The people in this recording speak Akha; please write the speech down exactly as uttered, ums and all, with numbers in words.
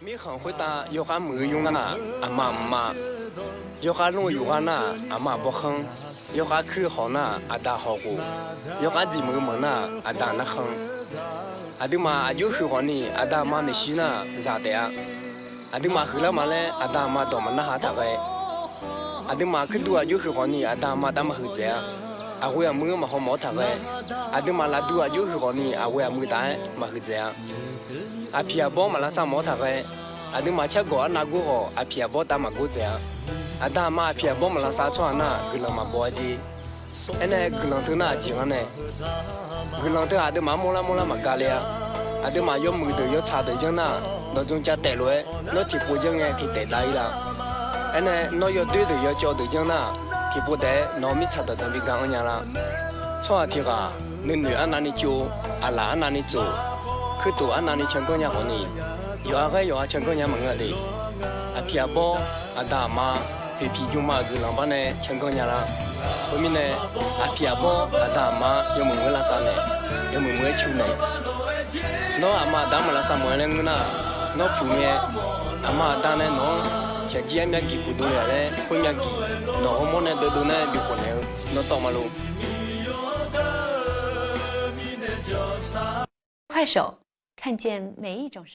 Mirkhanq khoertav yawkhav muiq-eu yur nar, aqma mqma. Yawkhav lmr-eu yufghar nar, aqma bawrkhanr. Yawkhav kuir-eu hawq nar, aqda hawq ghof. Yawkhav dziq muiq-eu manq nar, aqda narkhan. Aqduimaf aqjox huiq khawfni aqda aqma maeqshi nar zaq taef-a. Aqduimaf huiqlar ma laer aqda aqma dawq maqnar ha taqghae, aqduimaf kuirdu aqjox huiq khawfni aqda aqma tav maqhuiq dzaeq-a. Aqghoe aqmuir maqhaw mawf-awr taqghae, aqduimaf lafduq aqjox huiq khawfni aqghoe aqmuir taf-aer maqhuiq dzaeq-a. Aqpiq aqbawr maqlavsav mawf-awr taqghae, aqduimaf cargawq arnav gor khawf aqpiq aqbawr tav maqgor dzaeq-a. Aqda aqma aqpiq aqbawr maqlavsav tsawrhaq nar guiqlanq maqbaw-a jeq. Aernae guiqlanq teu nar aqjeq ngar nae, guiqlanq teu aqduimaf-anr mawrlar mawrlar maqgale-a. Aqduimaf yawmuiq deuq yawtsaq deuq janr nar, nawq dzmr cav taef lof-aer nawr tiqpov janr ngae tiqtaef dav-ir la. Aernae nawr yawdoer deuq yawcawv deuq janr nar, tiqpov taef-aer nawq-eu mirtsaq dawqdaq bi ga-anr nya la. Tsawrhaq tiq ghaq nuinoeq arnavni tsov, aqlaf arnavni tsof, kuirtof arnavni canganr nya khawfni, yawqha ghaer yawqha canganr nya maqngeur-a de. Aqpiq aqbawr, aqda aqma, poeqpiq jmma-euq guiqlanq bar nae canganr nya la. Khoermirnae, aqpiq aqbawr aqda aqma yawmuiq muiq-aer lavsav naeq, yawmuiq muiq-aer cu naeq. Nawr aqma aqda-anr maqlavsav mawf-aer laer ngeur nar, nawr puq ngae, aqma aqda nae nawq-anr shaqjir armyav giq puq dovle-a laer khoermyav giq nawq-euq mawr nae deuvdov nae bikhof naeq-eu nawr tawv ma lor. 快手，看见每一种